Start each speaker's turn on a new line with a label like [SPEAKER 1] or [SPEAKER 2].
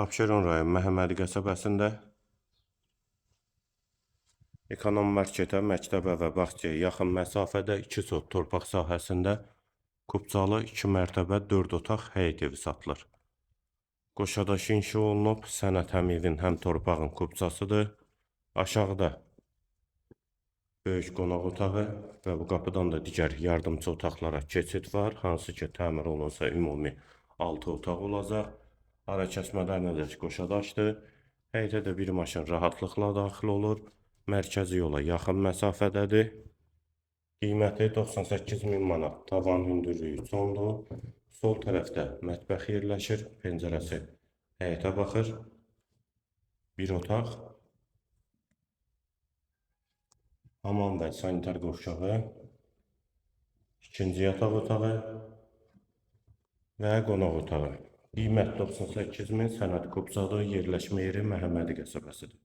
[SPEAKER 1] Abşeron rayon Məhəmmədi qəsəbəsində ekonom marketə, məktəbə və bağçaya yaxın məsafədə 2 sot torpaq sahəsində Kubcalı 2 mərtəbə 4 otaq həyət evi satılır. Qoşadaş inşa olunub, sənəd həm evin, həm torpağın kubcasıdır. Aşağıda böyük qonaq otağı və bu qapıdan da digər yardımçı otaqlara keçid var. Hansı ki, təmir olunsa ümumi 6 otaq olacaq. Ara kəsmələrlə də qoşadaşdır. Həyətə də bir maşın rahatlıqla daxil olur. Mərkəzi yola yaxın məsafədədir. Qiyməti 98 min manat. Tavan hündürlüyü sondur. Sol tərəfdə mətbəx yerləşir. Pəncərəsi həyətə baxır. Bir otaq. Hamam və sanitar qovşağı. İkinci yataq otağı və qonaq otağı. Qiymət 98 min, sənəd Kubcadır, yerləşmə yeri Məhəmmədi qəsəbəsidir.